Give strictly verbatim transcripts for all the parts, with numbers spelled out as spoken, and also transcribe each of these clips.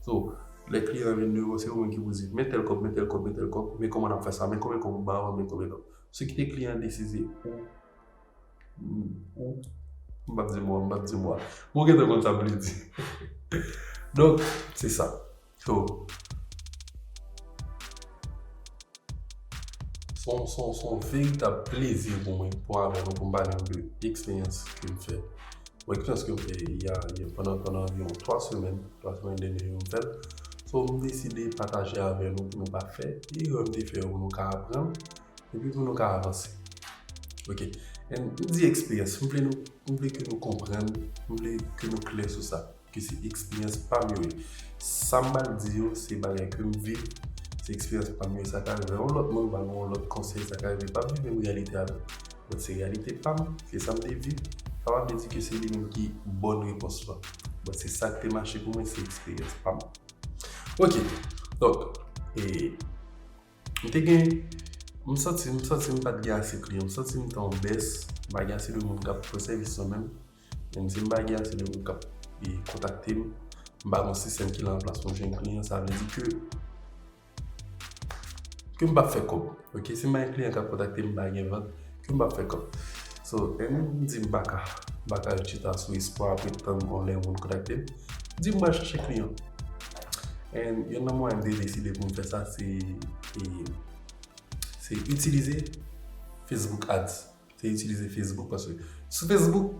So, lè kliyan vin de ou, se ou menm ki pou di, men tèl kòb, men tèl kòb, men tèl kòb, men kòman n ap fè sa, men konbyen kòb ou ba yo, men konbyen kòb. Se kite kliyan an desize ou, ou, m p ap di mo a, m p ap di mo a. Bon, ou gentan konn sa m vle di. Donk, se sa. So, se yon, se yon, se yon veritab plezi pou mwen, pou avè nou, pou m pale nou de eksperyans ke m fè. Bon, eksperyans ke m fè, y a, y a, pandan, pandan anviwon twa semèn, twa semèn dènye yo m fè l. So, m deside pataje avè nou pou nou pa fè erè m te fè yo, pou nou ka aprann, epi pou nou ka avanse. Ok. And m di eksperyans, m vle nou, m vle ke nou konprann, m vle ke nou klè sou sa, ke se eksperyans pa m yo ye. Sa m pral di yo, se bagay ke m viv, se eksperyans pa m yo ye, sa ka rive yon lòt moun, ba nou yon lòt konsèy, sa ka rive pa viv menm reyalite avè m. But se reyalite pa m, se sa m te viv, sa pa vle di ke se li menm ki bòn repons lan. But se sa k te mache pou mwen, se eksperyans pa m. Ok, donk, e, m te gen, m santi, m santi m pa t gen ase kliyan, m santi m te an bès, m pa gen ase de moun k ap pran sèvis lan menm. Menm si m pa gen ase de moun k ap, e, kontakte m, m pa gen yon sistèm ki la an plas pou m jwenn kliyan, sa vle di ke, ke m p ap fè kòb. Ok, si m pa gen kliyan k ap kontakte m, m pa gen vant, ke m p ap fè kòb. So, e, m di m pa ka, m pa ka chita sou espwa apre tann yon lè moun kontakte m. M di m pral chache kliyan. And youn nan mwayen m te deside pou m fè sa, se, e, se itilize Facebook Ads. Se itilize Facebook, paske sou Facebook,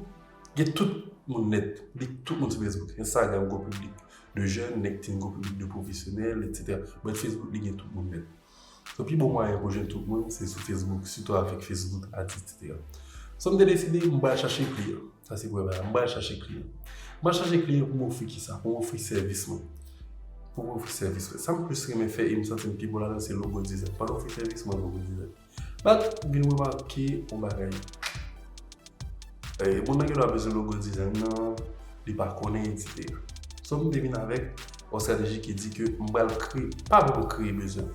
gen tout moun nèt. Li tout moun sou Facebook. Instagram, gwo piblik de jèn, LinkedIn, gwo piblik de pwofesyonèl, etsetera. But Facebook, li gen tout moun nèt. So, pi bon mwayen pou jwenn tout moun, se sou Facebook, sitou avèk Facebook Ads, etsetera. So, m te deside, m pral chache kliyan. Sa se premye bagay, m pral chache kliyan. M pral chache kliyan pou m ofri kisa? Pou m ofri sèvis mwen. Pou m ofri sèvis mwen. Sa m plis renmen fè e m santi m pi bon ladan, se logo design. Pandan m ofri sèvis mwen, logo design. But, m vin remake yon bagay. E, moun nan gen dwa bezwen logo design nan, li pa konnen, etsetera. So, m te vin avèk yon estrateji ki di ke m pral kreye, pa vrèman kreye bezwen.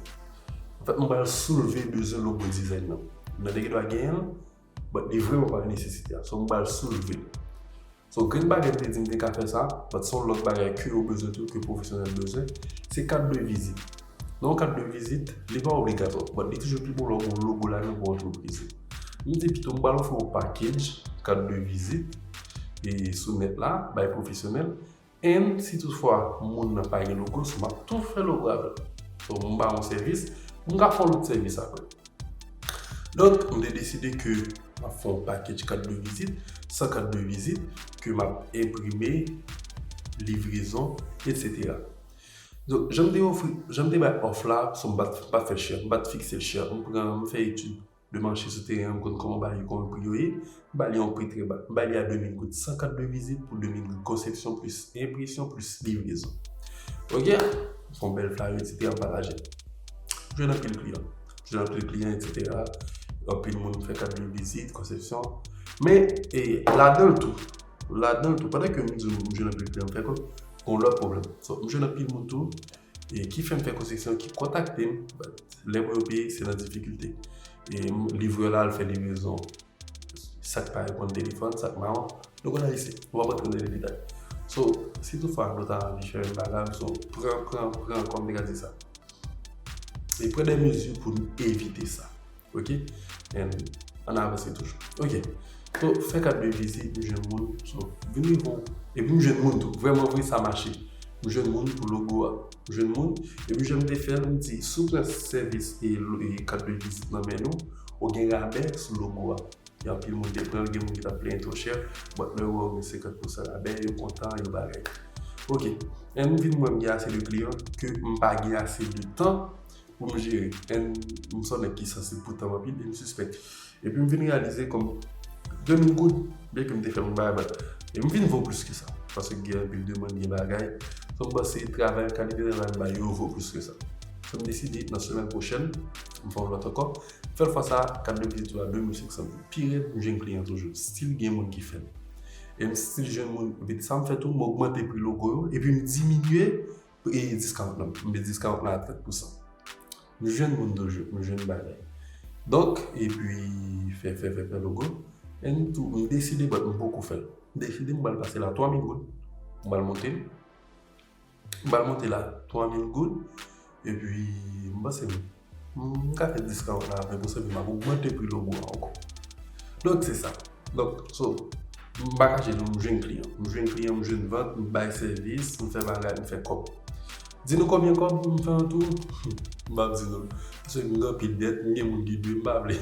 Anfèt, m pral soulve bezwen logo design nan. Moun nan te gen dwa genyen l, but li vrèman pa gen nesesite a. So, m pral soulve l. So, grenn bagay m te di m te ka fè sa, but se yon lòt bagay ke yo bezwen tou, ke pwofesyonèl bezwen, se kat de vizit. Nan yon kat de vizit, li pa obligatwa, but li toujou pi bon lè w gen yon logo ladan pou antrepriz ou. M di pito m pral ofri yon package kat de vizit e sou nèt la, bay pwofesyonèl. And si toutfwa moun nan pa gen logo, so m ap tou fè logo avè l. So, m ba yon sèvis, m ka fè yon lòt sèvis apre. Donk, m te deside ke m ap fè yon package kat de vizit, san kat de vizit, ke m ap enprime, livrezon, etsetera. Donk, jan m te ofri, jan m te bay òf la, so m pa t, pa t fè chè, m pa t fikse l chè. M pran, m fè etid de mache sou teren an, m konn kòman bagay yo, kòman pri yo ye, m ba li yon pri trè ba. M ba li a de mil goud, san kat de vizit pou de mil goud, konsepsyon plis enpresyon plis livrezon. Ok? M fè yon bèl flyer, etsetera, m pataje l. M jwenn anpil kliyan. M jwenn anpil kliyan, etsetera. Anpil moun fè kat de vizit, konsepsyon. Men, e, ladan l tou, ladan l tou, pandan ke m di nou m jwenn anpil kliyan, m fè kòb, gen yon lòt pwoblèm. So, m jwenn anpil moun tou, e ki fè m fè konsepsyon, ki kontakte m, but lè pou yo peye, se nan difikilte. E m, livrè la, al fè livrezon, sa k pa reponn telefòn, sa k mawon. Nou konn Ayisyen, nou p ap rantre nan detay. So, si toutfwa nou ta anvi fè menm bagay, so, pran, pran, pran, kòm m te ka di sa. E pran de mezi pou nou evite sa. Ok? And ann avanse toujou. Ok. So, fè kat de vizit, m jwenn moun. So, vin rive yon, epi m jwenn moun tou. Vrèman vre, sa mache. M jwenn moun pou logo a. M jwenn moun. Epi jan m te fè l, m di, si w pran sèvis e, e kat de vizit nan men nou, ou gen rabè sou logo a. Gen anpil moun te pran l, gen moun ki t ap plenyen twò chè, but lè yo wè w gen senkant pousan rabè, yo kontan, yo bagay. Ok. And m vin wè m gen ase de kliyan ke m pa gen ase de tan pou m jere. And m se yon nèg ki sansib pou tan m anpil, e m sispèk. Epi m vin reyalize kòm de mil goud, byenke m te fè l yon bagay, but, e m vin vo plis ke sa. Paske gen anpil demann, gen bagay. So m panse travay, kalite travay m bay yo vo plis ke sa. So m deside nan semèn pwochèn, m fè yon lòt ankò. Fè l fwa sa, kat de vizit yo a de mil senk san goud. Pi rèd, m jwenn kliyan toujou. Still gen moun ki fè l. E m still jwenn moun, epi sa m fè tou, m ogmante pri logo yo, epi m diminye e discount lan. M met discount lan a trant pousan. M jwenn moun toujou, m jwenn bagay. Donk, epi fè, fè, fè, fè logo. E m tou, m deside, but m poko fè l. M deside, m pral pase l a twa mil goud. M pral monte l. M pral monte la twa mil goud. Epi, m panse m, m ka fè diskawon la, men pou sa, m ap ogmante pri logo a ankò. Donk, se sa. Donk, so, m pa kache nou, m jwenn kliyan. M jwenn kliyan, m jwenn vant, m bay sèvis, m fè bagay, m fè kòb. Di nou konbyen kòb m fè an tou? M p ap di nou. Paske m gen anpil dèt, m gen moun ki dwe m, m pa vle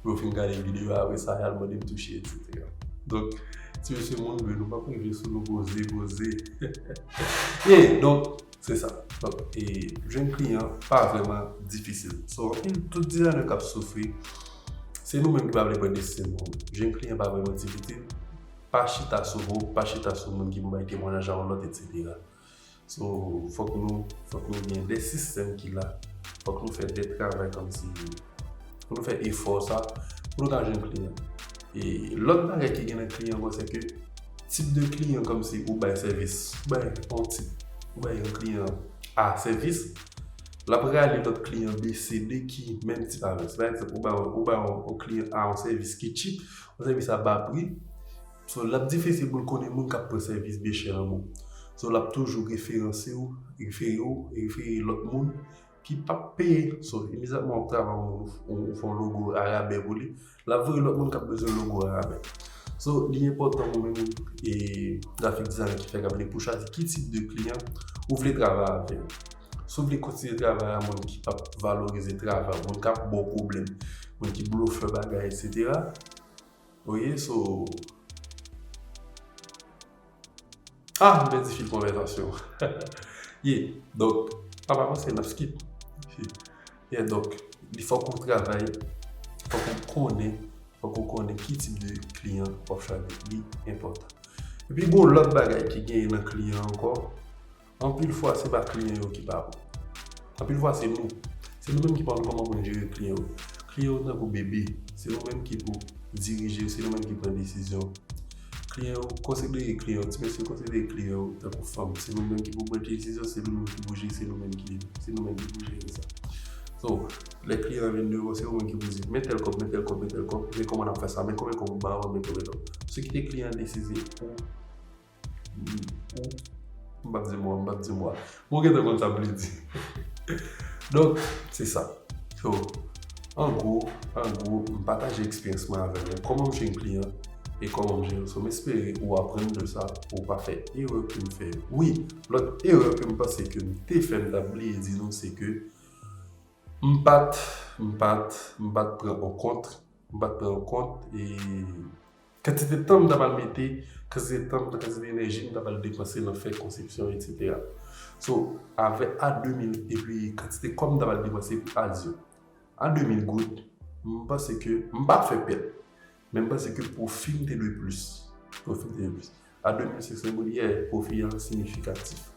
pou yo fin gade videyo a, apre sa, y al mande m touche, etsetera. Donk, ti mesye moun dwe nou p ap rive sou nou koze, koze. E, donk, se sa. Donk, e, jwenn kliyan pa vrèman difisil. So, anpil, tout dizayna k ap soufri, se nou menm ki pa vle pran desizyon nou. Jwenn kliyan pa vrèman difisil. Pa chita sou vou, pa chita sou moun ki pou bay temwayaj a yon lòt, etsetera. So, fòk nou, fòk nou gen de sistèm ki la. Fòk nou fè de travay kòmsi, fòk nou fè efò sa pou nou ka jwenn kliyan. E lòt bagay ki gen nan kliyan ankò, se ke tip de kliyan kòmsi ou bay sèvis, ou bay yon tip, ou bay yon kliyan A sèvis, l ap rale lòt kliyan B, C, D ki menm tip avè l. Se pa egzanp, ou bay, ou bay yon, yon kliyan A yon sèvis ki cheap, yon sèvis a ba pri, so, l ap difisil pou l konnen moun k ap pran sèvis B chè nan men w. So, l ap toujou referanse w, refere w, refere lòt moun ki p ap peye. So, imedyatman w ap travay yon moun, ou, ou fè yon logo arabè pou li, l ap voye lòt moun k ap bezwen logo arabè. So, li enpòtan ou menm, e, grafik dizayna ki fè kab li pou chwazi ki tip de kliyan ou vle travay avè l. Si w vle kontinye travay a moun ki p ap valorize travay, moun k ap ba w pwoblèm, moun ki blofè bagay, etsetera. Oke, so, ah, m pèdi fil konvèsasyon. Ye, donk, pa pa panse n ap skip. Ye, donk, li fòk ou travay, fòk ou konnen, fòk ou konnen ki tip de kliyan w ap chwazi. Li enpòtan. Epi, gon lòt bagay ki genyen nan kliyan ankò. Anpil fwa, se pa kliyan yo ki pa bon. Anpil fwa, se nou. Se nou menm ki pa konn kòman pou n jere kliyan yo. Kliyan yo tankou bebe. Se nou menm ki pou dirije yo, se nou menm ki pran desizyon. Kliyan yo, konsidere kliyan yo, ti mesye, konsidere kliyan yo tankou fanm. Se nou menm ki pou pran desizyon, se nou menm ki pou jere, se nou menm ki, se nou menm ki pou jere sa. So, lè kliyan an vin devan, se ou menm ki pou di, men tèl kòb, men tèl kòb, men tèl kòb, men kòman n ap fè sa, men konbyen kòb ou ba mwen, men konbyen kòb. Se kite kliyan an desize pou ou, m p ap di mo a, m p ap di mo a. Bon, ou gentan konn sa m vle di. Donk, se sa. So, an gwo, an gwo, m pataje eksperyans mwen avè nou. Kòman m jwenn kliyan e kòman m jere yo. So, m espere ou aprann de sa, ou pa fè erè ke m fè yo. Wi, lòt erè ke m panse ke m te fè, m t ap bliye di nou, se ke m pa t, m pa t, m pa t pran an kont, m pa t pran an kont, e kantite tan m t ap al mete, kantite tan, kantite enèji m t ap al depanse nan fè konsepsyon, etsetera. So, avè a de mil epi kantite kòb m t ap al depanse pou ads yo. A de mil goud, m panse ke m pa fè pèt, men m panse ke pwofi m te dwe plis. Pwofi m te dwe plis. A de mil senk san goud, yeah, pwofi an siyifikatif.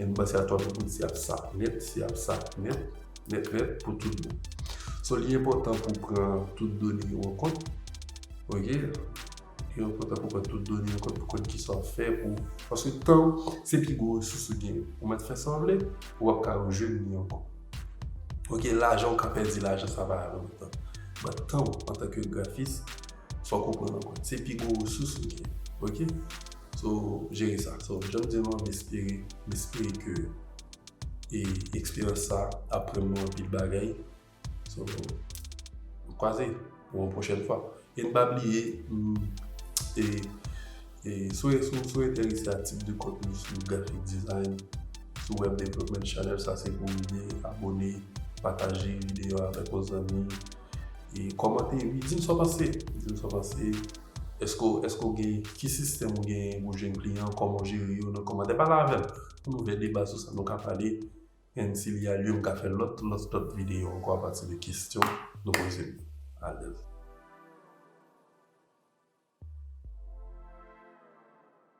E m panse a twa mil goud, se ap sa nèt, se ap sa nèt, nèt, nèt pou tout bon. So, li enpòtan pou pran tout done yo an kont. Oke? Li enpòtan pou pran tout done yo an kont pou konn kisa w ap fè pou, paske tan, se pi gwo resous ou gen. Ou mèt fè sa w vle, ou p ap ka jwenn li ankò. Oke, lajan, ou ka pèdi lajan, sa pa yon pwoblèm. But tan w, antanke grafis, fòk ou pran l an kont. Se pi gwo resous ou gen. Oke? So, jere sa. So, jan m di nou an, m espere, m espere ke, e, eksperyans sa aprann nou anpil bagay. So, n kwaze pou yon pwochèn fwa. E n pa bliye, mm, e, e, si w, si w, si w enterese a tip de kontni sou graphic design, sou web development channel, sa se pou w ede, abone, pataje videyo a avèk yon zanmi, e kòmante, epi di m sa w panse. Di m sa w panse. Èske w, èske w gen, ki sistèm ou genyen pou jwenn kliyan, kòman w jere yo nan kòmantè? Pale avè m. Pou n ouvè deba sou sa, nou ka pale. And si li a lye, m ka fè lòt, lòt, lòt videyo ankò apati de kesyon nou poze m. Alèz.